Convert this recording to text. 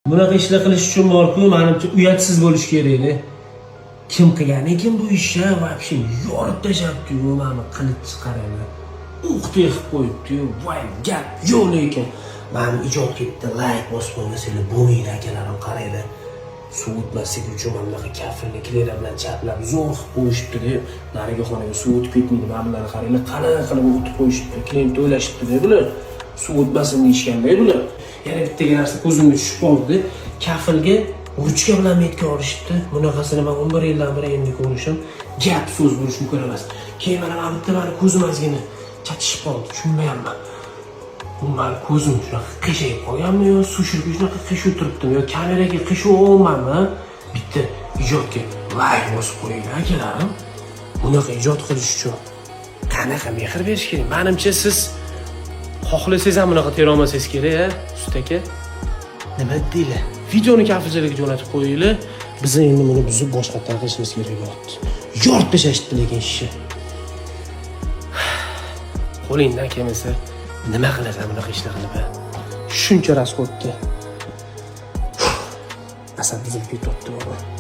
Bunaqa ishlar qilish uchun borku, manimcha, uyatsiz bo'lish kerakda. Kim qilgan ekan bu ishni? Вообще yorib tashlabdi-yu, mana qilich chiqaradi. O'qday qilib qo'yibdi-yu, voy, gap yo'q lekin. Mana ijodga bitta layk bosib qo'ymasanglar bo'lmaydi, akalarim, qaranglar. Suv o'tmasligi uchun mana bunaqa kafelni клей lar bilan chaplab zo'r qilib qo'yishibdi-da. Narigi xonaga suv o'tib ketmaydi. Mana bularni qaranglar, qanaqa qilib o'tib qo'yishibdi. Клиент o'ylashibdi-da bular. Suv o'tmasin deyishganda bular. Yana bittaga narsa ko'zimga tushib qoldi. Kafelga ruchka bilan метка olishibdi. Bunaqasini man 11 yildan beri endi ko'rishim. Gap so'z bo'lishi mumkin emas. Keyin mana bitta mani ko'zim ozgina chatishib qoldi. Tushunmayapman. Bu mani ko'zim shunaqa qiyshayib qolganmi yo сушилка shunaqa qiyshuv turibdimi yo kameraga qiyshuv olmanmi? Bitta ijodga layk bosib qo'yinglar, akalarim. Bunaqa ijod qilish uchun qanaqa mehr berish kerak? Manimcha, siz xohlasangiz ham bunaqa tera olmasangiz kerak, a, usta aka. Nima deylar? Videoni kafelchalarga jo'natib qo'yinglar. Biz endi buni buzib boshqatdan qilishimiz kerak bo'lyapti. Yorib tashlashibdi lekin ishni. Qo'lingdan kelmasa, nima qilasan bunaqa ishni qilib, a? Shuncha расход ni. Asab buzilib ketyapti, bobur.